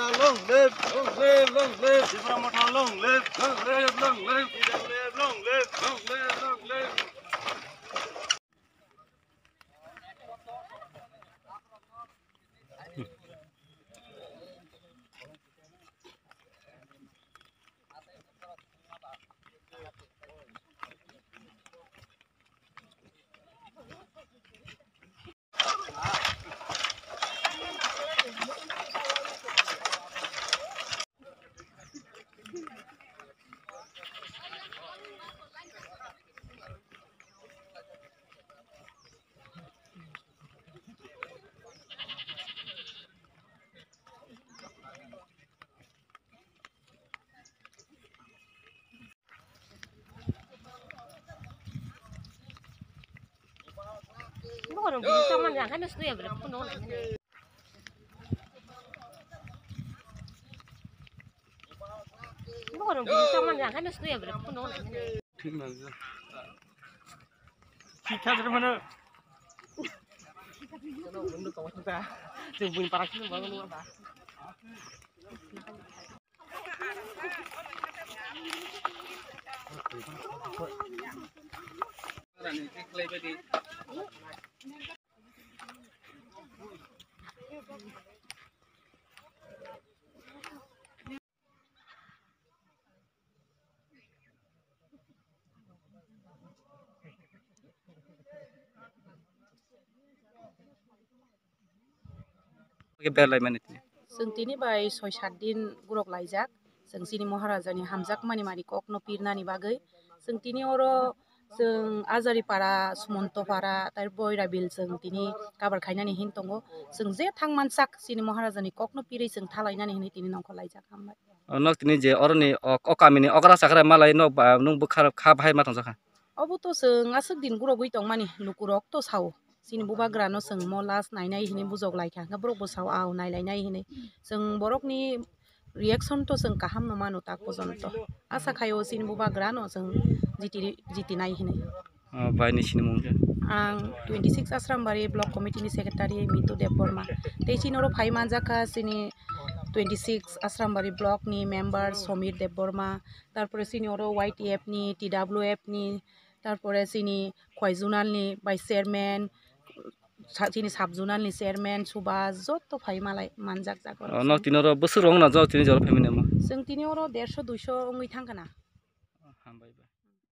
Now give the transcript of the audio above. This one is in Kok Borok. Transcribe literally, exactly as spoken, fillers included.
Long live, long live, long live. Tipra Motha long live, long live, long live. T W F long live, long live, long live. Thik nang. Thik thak mano. Chwng buini para kheno ba. Berlaimani tini. Chwng tini bai soi sat din gurok laijak. Chwng chini Maharajani hamjakmani mani kokno pirnani bagwi. Chwng tini oro chwng Ajari para, Sumonto para, tai Boirabil chwng tini kabar khainani hin tongo. Chwng je thang mansak chini Maharajani kokno pirwi chwng thalainani hinwi tini nongkhor laijak. Hambai. O nok tini je oroni ok, o kamini okra chakra malai nok ba nung bwkha kha bahai ma tongjakha. Obo to chwng aswk din gurogwi tongmani lukurok to sao. Chini bubagrano chwng mo last nainai hinwi bujok laikha, hwnkhe borokbo sao, "Ao, nailainai," hinwi. Chwng borokni reaction to chwng kaham no mano tak pojonto. Asa khaio chini bubagrano chwng jiti, jitinai hinwi. O, bai ni sinimung khe? Ang twenty six Asrambari Block Committee ni Secretary Mitu Debbarma. Tei chini oro phai manjakha chini twenty six Asrambari Block ni member Somir Debbarma, tarpore chini oro Y T F ni, T W F ni, tarpore chini Khwai Zonal ni Vice Chairman, sa-, chini Sub Zonal ni Chairman Subhas, joto phai malai manjak jaga oro. O, nok tini oro bwswk rok wngna jao tini jora phaimani omo? Chwng tini oro dersho duisho wngwi thangkha na. O, hambai.